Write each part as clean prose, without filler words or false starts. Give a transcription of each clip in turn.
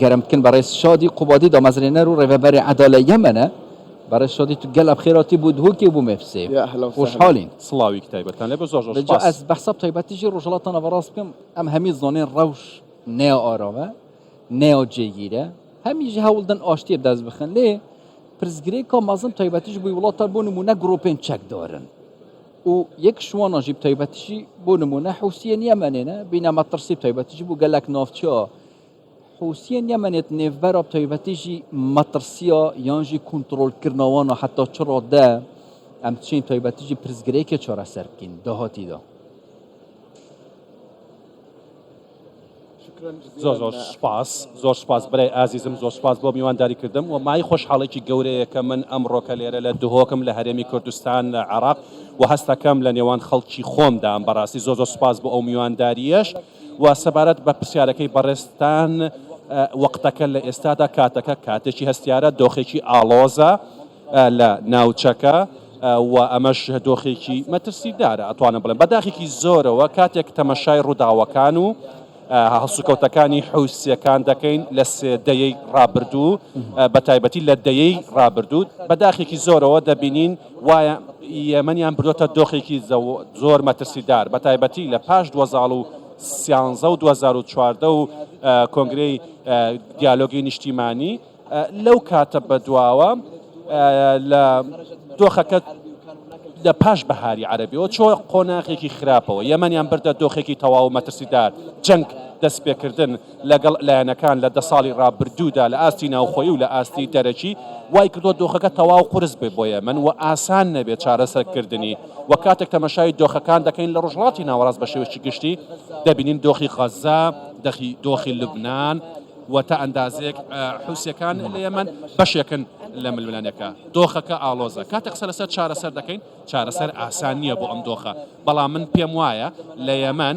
گەرم بکەن بەڕێز شادی قوبادی دامەزرێنەر و ڕێڤەبەری عەدالە یەمەنە بەڕێز شادی تو گەل بخێراتی بوو دهۆکێ بوو مێفسێ يا اهلا وسهلا. خۆشحاڵین. سڵاویک تایبەتتان لێ بێ زۆر زۆر جا سوپاس. ئەز بەحسا تایبەتی ژی ڕۆژهەڵاتە ناوەڕاست بکەم ئەم هەمی زانین ڕەوش نەیا ئارامە نەیا جێگیرە هەمیش هەوڵدەن ئاشتیە دەست بخەن لێ پرسگرێکا مەزن تایبەتیش بووی وڵاتان بۆ نمونە گرۆپێن چەکدارن و یەک شوانە ژی تایبەتیشی بۆ نمونە حوسیە نیەمەنێنە بینە مەترسی تایبەتیش بوو گەلک ناوچە حوسیەن یەمەنێت نێڤبەرا بتایبەتی ژی مەترسیا یان ژی کونترۆڵکردنەوانە حەتا چ ڕادە ئەم چین تایبەتی ژی پرسگرێکێ چارەسەر بکەین داهاتیدا. زۆر زۆر سوپاس زۆر سوپاس برای ئازیزم زۆر سوپاس بۆ میوانداری کردم و مای خۆشحاڵێکی گەورەیە کە من ئەمڕۆکە لێرە لە دهۆکم لە هەرێمی کوردستان لە عێراق و هەستەکەم لە نێوان خەڵکی خۆمدام بەڕاستی زۆر زۆر سوپاس بۆ ئەو میوانداریەش و سەبارەت بە پرسیارەکەی بەڕێزتان وەقتەکە لە ئێستادا کاتەکە کاتێکی هەستیارە دۆخێکی ئاڵۆزە لە ناوچەکە و ئەمەش دۆخێکی مەترسیدارە ئەتوانم بڵێم بە داخێکی زۆرەوە کاتێک تەمەشای ڕووداوەکان و هەڵسوکەوتەکانی حوسیەکان دەکەین لە سێ دەیەی ڕابردوو بە تایبەتی لە دەیەی ڕابردوو بە داخێکی زۆرەوە دەبینین وایە یەمەنیان بردۆتە دۆخێکی زۆر مەترسیدار بە تایبەتی لە پاش 2013 و 2014 و کۆنگرەی دیالۆگی نیشتیمانی لەو کاتە بەدواوە لە دۆخەکە لە پاش بەهاری عەرەبیەوە چۆ قۆناغێکی خراپەوە یەمەنیان بردە دۆخێکی تەواو مەترسیدار جەنگ دەستپێکردن لەگەڵ لایەنەکان لە دە ساڵی ڕابردوودا لە ئاستی ناوخۆیی و لە ئاستی دەرەکی وای کردووە دۆخەکە تەواو قورس بێت بۆ یەمەن و ئاسان نەبێت چارەسەرکردنی و کاتێک تەمەشای دۆخەکان دەکەین لە ڕۆژهەڵاتی ناوەڕاست بە شێوەیەکی گشتی دەبینین دۆخی غەززە دەخی دۆخی لوبنان و تا ئەندازەیەک حوسیەکان لە یەمەن بەشێکن لە ململانێکە دۆخەکە ئاڵۆزە کاتێک قسە لەسەر چارەسەر دەکەین چارەسەر ئاسان نییە بۆ ئەم دۆخە بەڵام من پێم وایە لە یەمەن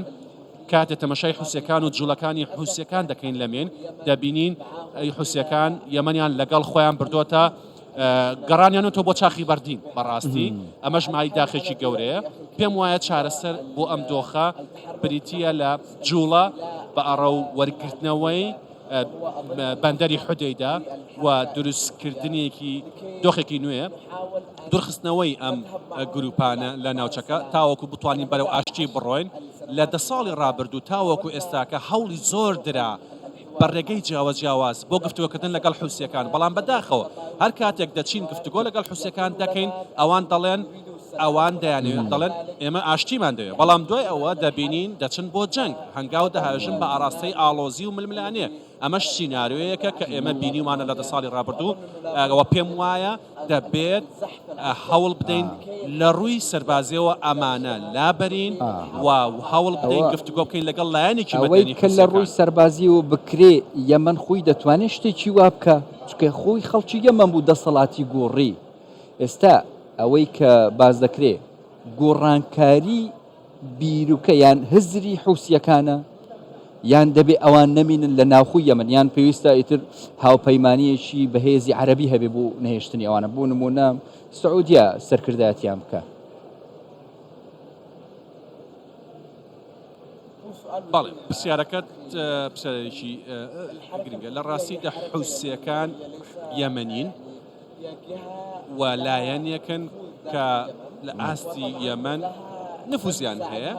کاتێ تەمەشای حوسیەکان و جوڵەکانی حوسیەکان دەکەین لە مێن دەبینین حوسیەکان یەمەنیان لەگەڵ خۆیان بردۆتە گەڕانیانەوە بۆ چاخی بەردین بەڕاستی ئەمەش مای داخێکی گەورەیە پێم وایە چارەسەر بۆ ئەم دۆخە بریتە لە جوڵە بە ئەڕە و وەرگرتنەوەی بەندەری حودەیدە و دروستکردنێکی دۆخێکی نوێ دوورخستنەوەی ئەم گروپانە لە ناوچەکە تاوەکو بتوانین بەرەو ئاشتی بڕۆین لە دە ساڵی ڕابردوو تاوەکو ئێستاکە هەوڵی زۆر درا بە ڕێگەی جیاوە جیاواز بۆ گفتوگۆکردن لەگەڵ حوسیەکان بەڵام بەداخەوە هەر کاتێک دەچین گفتوگۆ لەگەڵ حوسیەکان دەکەین ئەوان دەڵێن ئەوان دەیانەوێت دەڵێن ئێمە ئاشتیمان دەوێت بەڵام دوای ئەوە دەبینین دەچن بۆ جەنگ هەنگاو دەهاوێژن بە ئاراستەی ئاڵۆزی و ململانێ ئەمەش سیناریۆیەکە کە ئێمە بینیومانە لە دە ساڵی ڕابردوو ئەوە پێم وایە دەبێت هەوڵ بدەین لە ڕووی سەربازیەوە ئەمانە لابەرین و هەوڵ بدەین گفتوگۆ بکەین لەگەڵ لایەنێکی ئەوەی کە لە ڕووی سەربازیەوە بکرێ یەمەن خۆی دەتوانێت شتێکی وا بکا چونکە خۆی خەڵکی یەمەن بوو دەسەڵاتی گۆڕی ئێستا ئەوەی کە باس دەکرێ گۆڕانکاری بیروکە یان هزری حوسیەکانە یان دەبێ ئەوان نەمینن لە ناوخۆی یەمەن یان پێویستە ئیتر هاوپەیمانیەکی بەهێزی عەرەبی هەبێ بۆ نەهێشتنی ئەوانە بۆ نمونە سعودیە سەرکردایەتیان بکە. بەڵێ پرسیارەکەت پرسیارێکی گرنگە لە ڕاستیدا حوسیەکان یەمەنین و لایەنێکن کە لە ئاستی یەمەن نفوزیان هەیە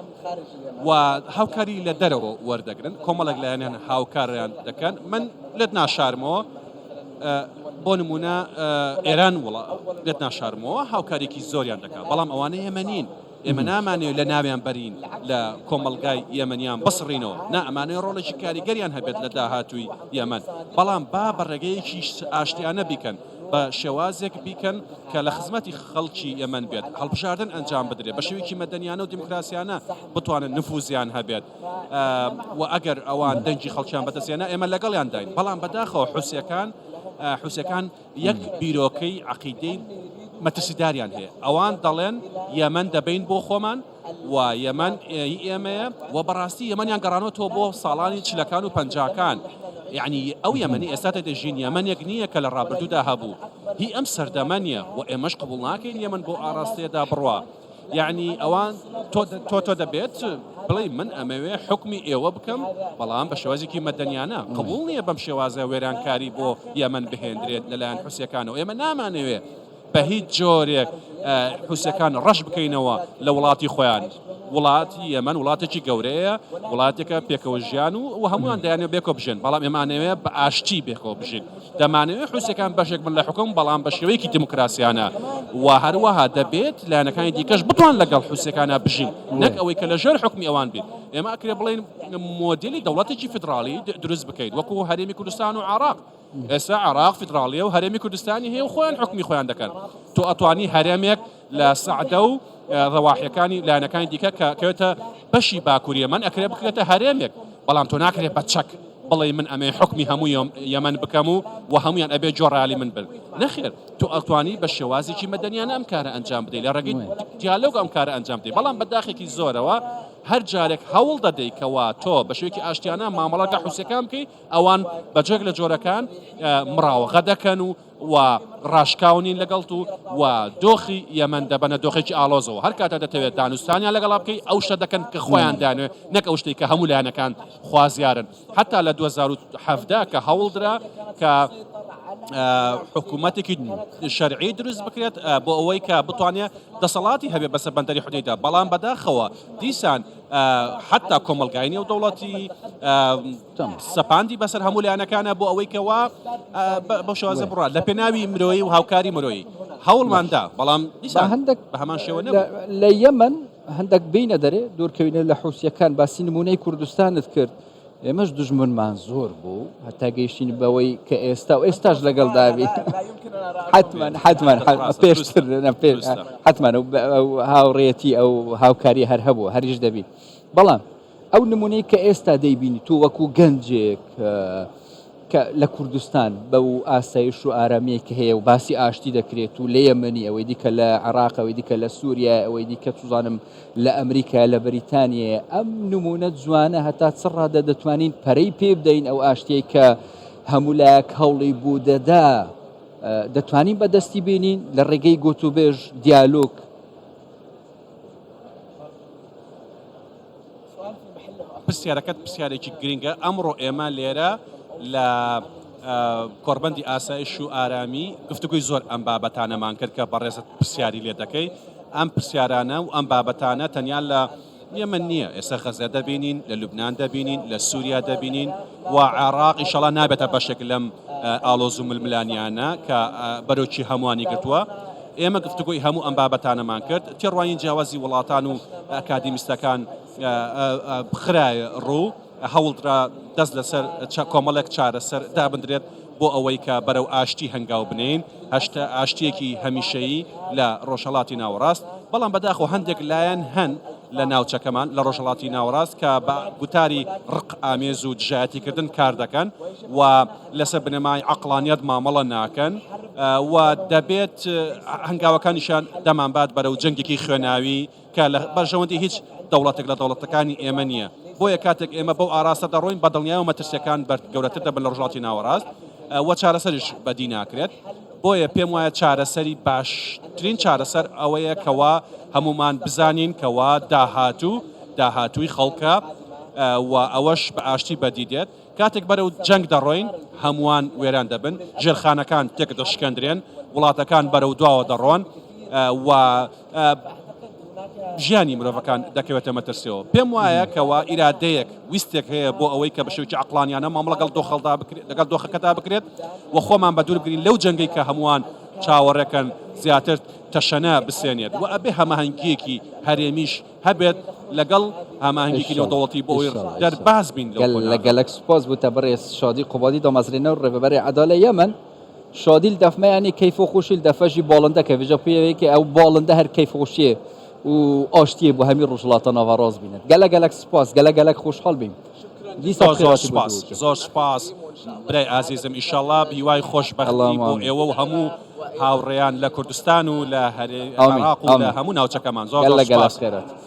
و هاوکاری لە دەرەوە وەردەگرن کۆمەڵێک لایەنیان هاوکاریان دەکەن من لێت ناشارمەوە بۆ نمونە ئێران وڵا لێت ناشارمەوە هاوکارێکی زۆریان دەکات بەڵام ئەوانە یەمەنین ئێمە نامانەوێت لە ناویان بەرین لە کۆمەڵگای یەمەنیان بسڕینەوە، نا ئەمانەوێت ڕۆڵێکی کاریگەریان هەبێت لە داهاتووی یەمەن، بەڵام با بە ڕێگەیەکی ئاشتیانە بیکەن، بە شێوازێک بیکەن کە لە خزمەتی خەڵکی یەمەن بێت، هەڵبژاردن ئەنجام بدرێت، بە شێوەیەکی مەدەنیانە و دیموکراسیانە بتوانن نفوزیان هەبێت و ئەگەر ئەوان دەنگی خەڵکیان بەدەستهێنا ئێمە لەگەڵیانداین، بەڵام بەداخەوە حوسییەکان حوسییەکان یەک بیرۆکەی عەقیدەی مەترسیداریان هەیە، ئەوان دەڵێن یەمەن دەبەین بۆ خۆمان و یەمەن هی ئێمەیە و بەڕاستی یەمەنیان گەڕانەوەتەوە بۆ ساڵانی چلەکان و پەنجاکان، یەعنی ئەو یەمەنی ئێستا دەژین یەمەنێک نییە کە لە ڕابردوودا هەبوو، هی ئەم سەردەمە نییە و ئێمەش قبوڵ ناکەین یەمەن بەو ئاڕاستەیەدا بڕوا. یەعنی ئەوان تۆ تۆ دەبێت. بڵێی من ئەمەوێ حوکمی ئێوە بکەم بەڵام بە شێوازێکی مەدەنیانە. قبوڵ نییە بەم شێوازە وێرانکاری بۆ یەمەن بهێندرێت لەلایەن حوسییەکانەوە. ئێمە نامانەوێ بە هیچ جۆرێک حوسیەکان ڕەش بکەینەوە لە وڵاتی خۆیان. وڵاتی یەمەن وڵاتێکی گەورەیە، وڵاتێکە پێکەوە ژیان و هەمووان دەیانەوێت بێکەوە بژێن، بەڵام ئێمە ئەنەوێت بە ئاشتی بێکەوە بژین. دەمانەوێت حوسیەکان بەشێک بن لە حکوم، بەڵام بە شێوەیەکی دیموکراسیانە و هەروەها دەبێت لایەنەکانی دیکەش بتوان لەگەڵ حوسیەکانە بژین، نەک ئەوەی کە لەژێر حکومی ئەوان بین. ئێمە ئەکرێ بڵێین مۆدێلی دەوڵەتێکی فیدراڵی دروست بکەین وەکو هەرێمی کوردستان و عێراق. ئێستا عێراق فیدراڵیە و هەرێمی کوردستانی هەیە و خۆیان حکومی خۆیان دەکەن. تۆ ئەتوانی هەرێمێک لە سەعدە و ڕەواحیەکانی لایەنەکانی دیکە کە کەوێتە بەشی باکووری یەمەن ئەکرێ بکرێتە هەرێمێک، بەڵام تۆ ناکرێت بە چەک بڵێی من ئەمێ حکومی هەموو یەمەن بکەم و و هەمویان ئەبێ جۆڕالی من بن. نەخێر، تۆ ئەتوانی بە شێوازێکی مەدەنیانە ئەم کارە ئەنجام بدەیت، لە ڕێگەی دیالۆگ ئەم کارە ئەنجام بدەیت، بەڵام بە داخێکی زۆرەوە هەر جارێک هەوڵ دەدەی کەوا تۆ بە شێوەیەکی ئاشتیانە مامەڵە لەگەڵ حوسیەکان بکەی، ئەوان بە جۆرێک لە جۆرەکان مڕاوەغە دەکەن و و ڕاشکاو نین لەگەڵت و و دۆخی یەمەن دەبەنە دۆخێکی ئاڵۆزەوە. هەر کاتە دەتەوێت دانوستانیان لەگەڵا بکەی ئەو شتە دەکەن کە خۆیان دەیانەوێت نەک ئەو شتەی کە هەموو لایەنەکان خوازیارن. حەتا لە 2017 کە هەوڵدرا کە حکوومەتێکی شەرعی دروست بکرێت بۆ ئەوەی کە بتوانێت دەسەڵاتی هەبێت بەسەر بەندەری حودەیدە، بەڵام بەداخەوە دیسان حەتا کۆمەڵگای نێودەوڵەتی سەپاندی بەسەر هەموو لایەنەکانە بۆ ئەوەی کەوا بەو شێوازە بڕات لە پێناوی مرۆیی و هاوکاری مرۆیی هەوڵماندا، بەڵام دیسان هەندێک بە هەمان شێوە نەبوو. لە یەمەن هەندێک بینە دەرێ دوورکەوینە لە حوسیەکان، باسی نمونەی کوردستانت کرد، ئێمەش دوژمنمان زۆر بوو هەتا گەیشتین بەوەی کە ئێستا و ئێستاش لەگەڵ دابی حتمما حتمما پێشتر حتمما هاوڕێتی ئەو هاوکاری هەر هەبوو هەریش دەبی. بەڵام ئەو نمونەی کە ئێستا دەیبینی تۆ وەکو گەنجێک کە لە کوردستان بەو ئاسایش و ئارامیەی کە هەیە و باسی ئاشتی دەکرێت و لە یەمەنی ئەوەی دیکە لە عێراق ئەوەی دیکە لە سووریا ئەوەی دیکە چزانم لە ئەمریکا لە بەریتانیە ئەم نمونە جوانە هەتا چ ڕادە دەتوانین پەرەی پێ بدەین ئەو ئاشتیەی کە هەموو لایەک هەوڵی بوو دەدا دەتوانین بەدەستی بێنین لە ڕێگەی گۆتوبێژ دیالۆگ؟ پرسیارەکەت پرسیارێکی گرنگە. ئەمڕۆ ئێمە لێرە لە کۆڕبەندی ئاسایش و ئارامی گفتوگۆی زۆر ئەم بابەتانەمان کرد کە بەڕێزت پرسیاری لێ دەکەی. ئەم پرسیارانە و ئەم بابەتانە تەنیا لە یەمەن نییە، ئێستا غەزە دەبینین، لە لوبناان دەبینین، لە سووریا دەبینین و عێراق ئیشەڵا نابێتە بەشێک لەم ئاڵۆز و ململانیانە کە بەرۆکی هەمووانی گرتووە. ئێمە گفتوگۆی هەموو ئەم بابەتانەمان کرد، تێڕوانین جیاوازی وڵاتان و ئەکادیمیستەکان خرایە ڕوو، هەوڵدرا دەست لەسەر کۆمەڵێک چارەسەر دابندرێت بۆ ئەوەی کە بەرەو ئاشتی هەنگاو بنێین، هەشتا ئاشتییەکی هەمیشەیی لە ڕۆژهەڵاتی ناوەڕاست، بەڵام بەداخەوە هەندێک لایەن هەن لە ناوچەکەمان لە ڕۆژهەڵاتی ناوەڕاست کە بە گوتاری ڕق ئامێز و دژایەتیکردن کار دەکەن و لەسەر بنەمای عەقڵانیەت مامەڵە ناکەن و دەبێت هەنگاوەکانیشیان دەمانبات بەرەو جەنگێکی خوێناوی کە لە بەرژەوەندی هیچ دەوڵەتێک لە دەوڵەتەکانی ئێمە نییە. بۆیە کاتێک ئێمە بەو ئاراستە دەڕۆین بە دڵنیایەوە مەترسییەکان گەورەتر دەبن لە ڕۆژهەڵاتی ناوەڕاست و چارەسەریش بەدی ناکرێت. بۆیە پێم وایە چارەسەری باشترین چارەسەر ئەوەیە کەوا هەموومان بزانین کەوا داهاتوو داهاتووی خەڵکە و ئەوەش بە ئاشتی بەدی دێت. کاتێک بەرەو جەنگ دەڕۆین هەمووان وێران دەبن، ژێرخانەکان تێکدەشکێندرێن، وڵاتەکان بەرەو دواوە دەڕۆن و ژیانی مرۆڤەکان دەکەوێتە مەترسیەوە. پێم وایە کەوا ئیرادەیەک، ویستێک هەیە بۆ ئەوەی کە بە شێوەیەکی عەقڵانیانە مامەڵە لەگەڵ دۆخەڵدا بکرێت، لەگەڵ دۆخەکەدا بکرێت و خۆمان بە دوور بگرین لەو جەنگەی کە هەمووان چاوەڕێکەن زیاتر تەشەنە بسێنێت و ئەبێ هەماهەنگییەکی هەرێمیش هەبێت لەگەڵ هەماهەنگیەکی نێودەوڵەتی بۆ ئەوەی دەرباز بین لەو قۆناغە. گەلەک سوپاس بوو تە بەڕێز شادی قوبادی دامەزرێنەر و ڕێڤەبەرێ عەدالە یەمەن. شادی لدەفمە یانی کەیف و خۆشی لدەفە ژی باڵندە کە ڤژە پێ کە ئەو باڵندە هەر کەیف خۆشیێ و ئاشتیێ بۆ هەمی ڕۆژهەڵاتە ناوەڕاست بینێت. گەلە گەلەک سوپاس، گەلە گەلەک خۆشحاڵ بین. دیسا زۆر زۆر بخێرهاتی بۆ سوپاس، دووکە. زۆر سوپاس برای ئازیزم ئیشەڵا هیوای خۆشبەختی اللهم بۆ آمین. ئێوە و هەموو هاوڕێیان لە کوردستان و لە هەرێ آمین عێراق و لە آمین. هەموو ناوچەکەمان. زۆر زۆر گەلە گەلە سوپاس. بخێرهاتی.